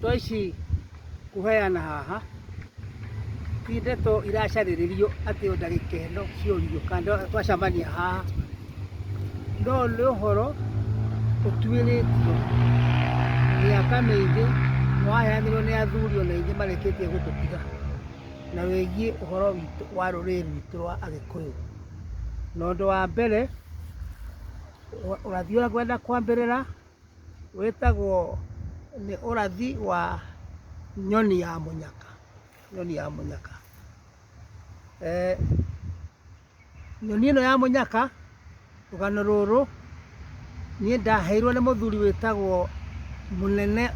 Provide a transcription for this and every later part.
Ndeto ici ngũheana haha ti ndeto iracarĩrĩrio atĩ o ndagĩka ĩno ciũrio kana twacemania haha, no nĩ ũhoro ũtuĩrĩtio mĩaka mĩingĩ na waheanirwo nĩ athuri ona aingĩ marĩkĩtie gũtũtiga, na wĩgiĩ ũhoro witũ wa rũrĩrĩ rwitũ rwa Agĩkũyũ. Na ũndũ wa mbere, ũrathi ũrĩa ngwenda kwambĩrĩra wĩtagwo nĩ ũrathi wa nyoni ya mũnyaka, nyoni ya mũnyaka. Nyoni ĩno ya mũnyaka, rũgano rũrũ niĩ ndaheirwo nĩ mũthuri wĩtagwo mũnene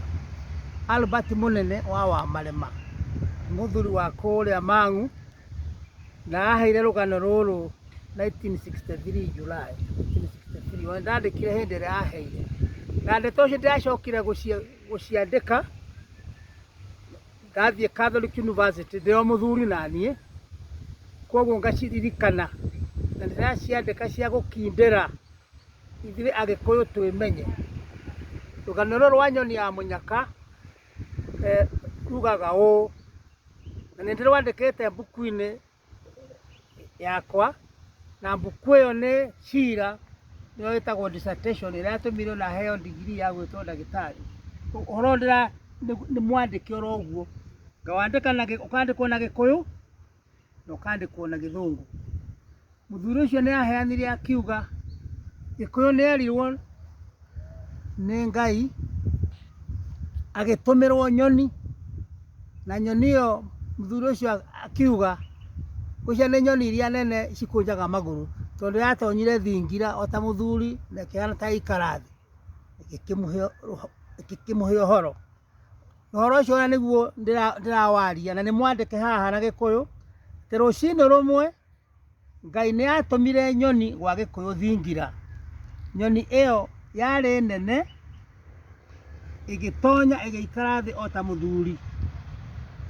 Albert Mũnene wa Wamarema, nĩ mũthuri wa kũrĩa Mang'u, na aheire rũgano rũrũ 1963 July 1963, ona ndandĩkire hĩndĩ ĩrĩa aheire, na ndeto icio ndĩracokire gũciandĩka ndathiĩ Catholic University ndĩ o mũthuri naniĩ, koguo ngaciririkana na ndĩraciandĩka cia gũkindĩra ithuĩ Agĩkũyũ twĩmenye. Rũgano rũrũ rwa nyoni ya mũnyaka rugaga ũũ, na nĩ ndĩrwandĩkĩte mbuku-inĩ yakwa, na mbuku ĩyo nĩ cira nĩyo ĩtagwo dissertation ĩrĩa yatũmire ona heo degree ya gwĩtwo ndagĩtarĩ. Ũhoro ũyũ nĩ mwandĩke oro ũguo, ngawandĩka na ũkandĩkwo na Gĩkũyũ na ũkandĩkwo na Gĩthũngũ. Mũthuri ũcio nĩ aheanire akiuga Gĩkũyũ nĩ erirwo nĩ Ngai agĩtũmĩrwo nyoni, na nyoni ĩyo mũthuri ũcio akiuga ngwĩciria nĩ nyoni iria nene cikũnjaga magũrũ, tondũ yatonyire thingira o ta mũthuri na ĩkĩhana ta yaikara thĩ, ĩgĩkĩmũhe ũhoro. Na ũhoro ũcio ona nĩguo ndĩrawaria na nĩ mwandĩke haha na Gĩkũyũ, atĩ rũcinĩ rũmwe Ngai nĩ atũmire nyoni gwa Gĩkũyũ thingira. Nyoni ĩyo yarĩ nene ĩgĩtonya ĩgĩikara thĩ o ta mũthuri.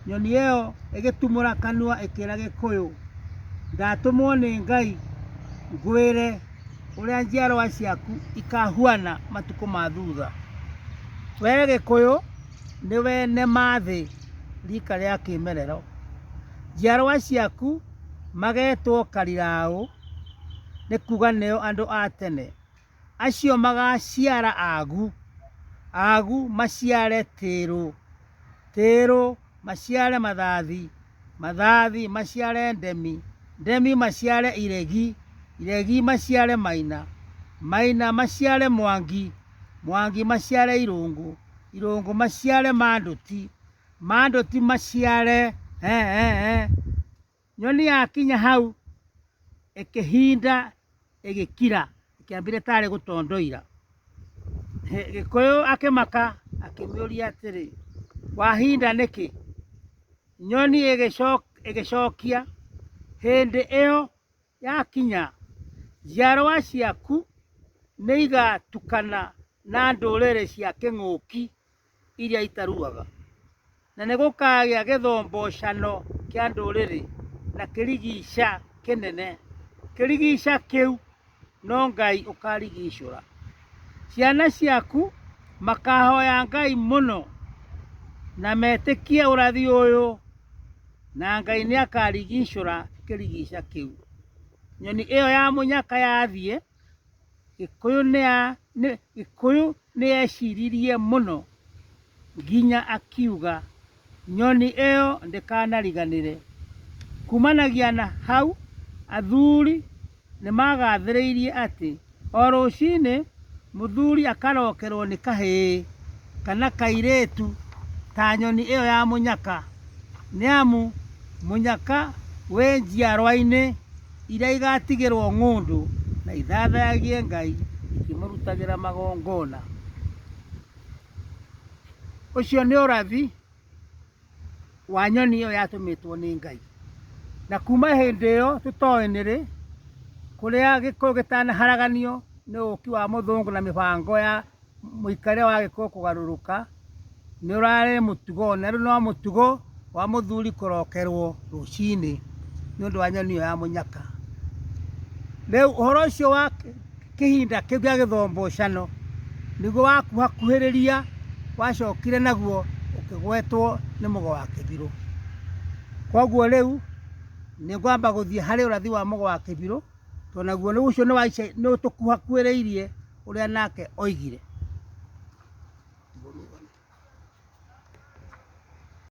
Nyoni ĩyo ĩgĩtumũra kanua ĩkĩra Gĩkũyũ, ndatũmwo nĩ Ngai ngwĩre ũrĩa njiarwa ciaku ikahuana matukũ ma thutha. We Gĩkũyũ nĩwe nema thĩ rika rĩa kĩmerero. Njiarwa ciaku magetwo Kariraũ, nĩ kuga nĩo andũ a tene. Acio magaciara Agu, Agu maciare Tĩrũ, Tĩrũ maciare Mathathi, Mathathi maciare Ndemi, Ndemi maciare Iregi, Iregi maciare Maina, Maina maciare Mwangi, Mwangi maciare Irũngũ, Irũngũ maciare Manduti, Manduti maciare eh. Nyoni yakinya hau ĩkĩhinda ĩgĩkira, ĩkĩambire tarĩ gũtondoira. Gĩkũyũ akĩmaka akĩmĩũria atĩrĩ, wahinda nĩkĩ? Nyoni ĩgĩcokia, hĩndĩ ĩyo yakinya, njiarwa ciaku nĩigatukana na ndũrĩrĩ cia kĩng'ũki iria itaruaga, na nĩgũkagĩa gĩthombocano kĩa ndũrĩrĩ na kĩrigica kĩnene. Kĩrigica kĩu no Ngai ũkarigicũra. Ciana ciaku makahoya Ngai mũno na metĩkie ũrathi ũyũ, na Ngai nĩakarigicũra kĩrigica kĩu. Nyoni ĩyo ya mũnyaka yathiĩ, Gĩkũyũ nĩeciririe mũno nginya akiuga nyoni ĩyo ndĩkanariganĩre. Kumanagia na hau athuri nĩmagathĩrĩirie atĩ o rũcinĩ mũthuri akarokerwo nĩ kahĩĩ kana kairĩtu ta nyoni ĩyo ya mũnyaka, nĩamu mũnyaka wĩ njiarwa-inĩ iria igatigĩrwo ng'ũndũ na ithathayagie Ngai ikĩmũrutagĩra magongona. Ũcio nĩ ũrathi wa nyoni ĩyo yatũmĩtwo nĩ Ngai. Na kuma hĩndĩ ĩyo tũtoĩ nĩ rĩ, kũrĩa Gĩkũyũ gĩtanaharaganio nĩ ũki wa mũthũngũ na mĩbango ya mũikarĩre wa Gĩkũyũ kũgarũrũka, nĩ ũrarĩ mũtugo na rĩu no mũtugo wa mũthuri kũrokerwo rũcinĩ nĩ ũndũ wa nyoni ĩyo ya mũnyaka. Rĩu ũhoro ũcio wa kĩhinda kĩu gĩa gĩthombocano nĩguo wakuhakuhĩrĩria wacokire naguo Ũkĩgwetwo nĩ Mũgo wa Kĩbirũ. Kwoguo rĩu nĩ ngwamba gũthiĩ harĩ ũrathi wa Mũgo wa Kĩbirũ, tondũ naguo ũcio nĩ wa ica nĩ ũtũkuhakuhĩrĩirie ũrĩa nake oigire.